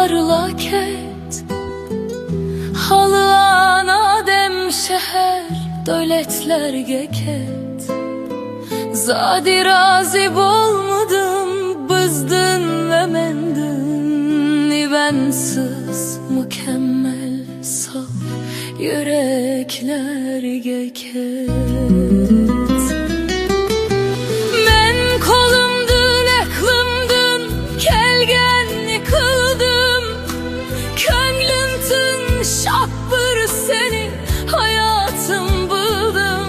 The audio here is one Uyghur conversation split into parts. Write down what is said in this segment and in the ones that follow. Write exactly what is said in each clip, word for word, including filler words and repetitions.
ئارىلا كەت، خالىغان ئادەم شەھەر، دۆلەتلەرگە كەت. زادى رازى بولمىدىم بىزدىن ۋە مەندىن. ئىمانسىز، مۇكەممەل، ساپ يۈرەكلەرگە كەت. مەن قولۇمدىن، ئەقلىمدىن كەلگەننى قىلدىم. كۆڭلۈمدىن شاپپىر سېنى ھاياتىم بىلدىم.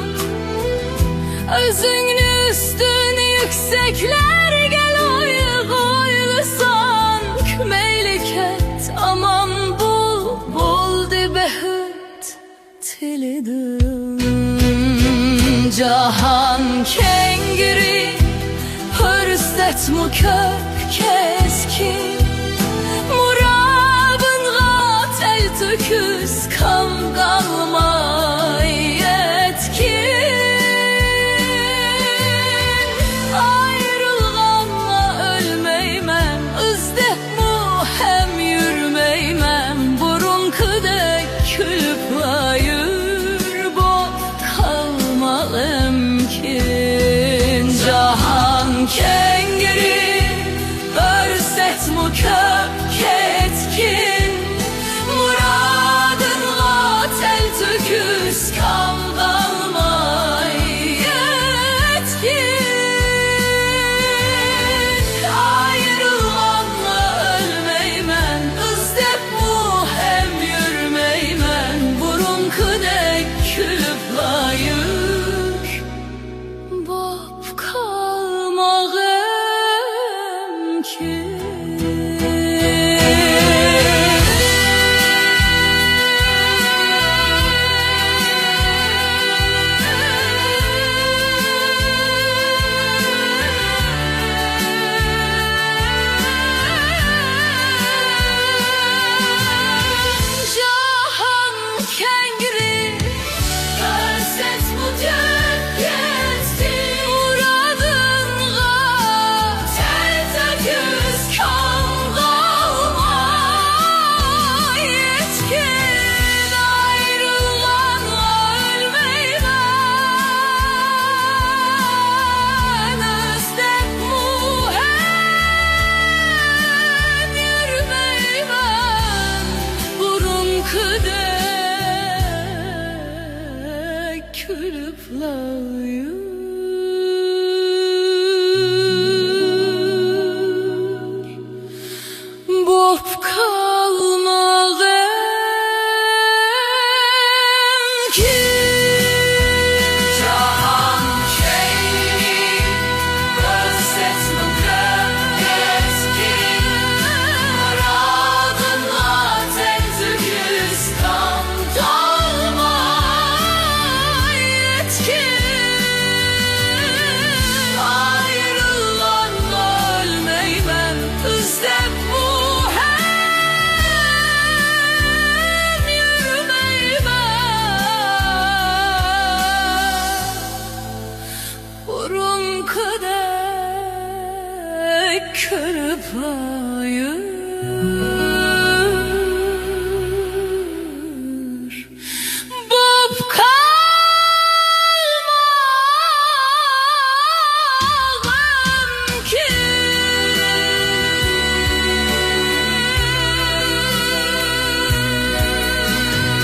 ئۆزۈڭنى ئۈستۈن يۈكسەكلەرگە لايىق ئويلىساڭ، مەيلى كەت، ئامان بول، بولدى بەخت تىلىدىم. جاھان كەڭگىرى، پۇرسەتمۇ كۆپ، كەسكىن. مۇرادىڭغا تەلتۆكۈس، كام قالماي يەتكىن. ئايرىلغانغا ئۆلمەيمەن، ئىزدەپ مۇ ھەم يۈرمەيمەن، بۇرۇنقىدەك كۈلۈپلا يۈر، بوپ قالما غەمكىن. جاھان كەڭگىرى، پۇرسەتمۇ كۆپ، كەتكىن. مۇرادىڭغا تەلتۆكۈس، كام قالماي يەتكىن. ئايرىلغانغا ئۆلمەيمەن، ئىزدەپمۇ ھەم يۈرمەيمەن، بۇرۇنقىدەك كۈلۈپلا يۈر، بوپ قالما غەمكىن. جاھان كەڭگىرى، پۇرسەتمۇ كۆپ، كەتكىن. مۇرادىڭغا تەلتۆكۈس، كام قالما يەتكىن. ئايرىلغانغا ئۆلمەيمەن، ئىزدەپمۇ ھەم يۈرمەيمەن، بۇرۇنقىدەك كۈلۈپلا يۈر، بوپ قالما غەمكىن. جاھان كەڭگىرى، پۇرسەتمۇ كۆپ، كەتكىن. مۇرادىڭغا تەلتۆكۈس، كام قالما يەتكىن. ئايرىلغانغا ئۆلمەيمەن، ئىزدەپمۇ ھەم يۈرمەيمەن، بۇرۇنقىدەك كۈلۈپلا يۈر.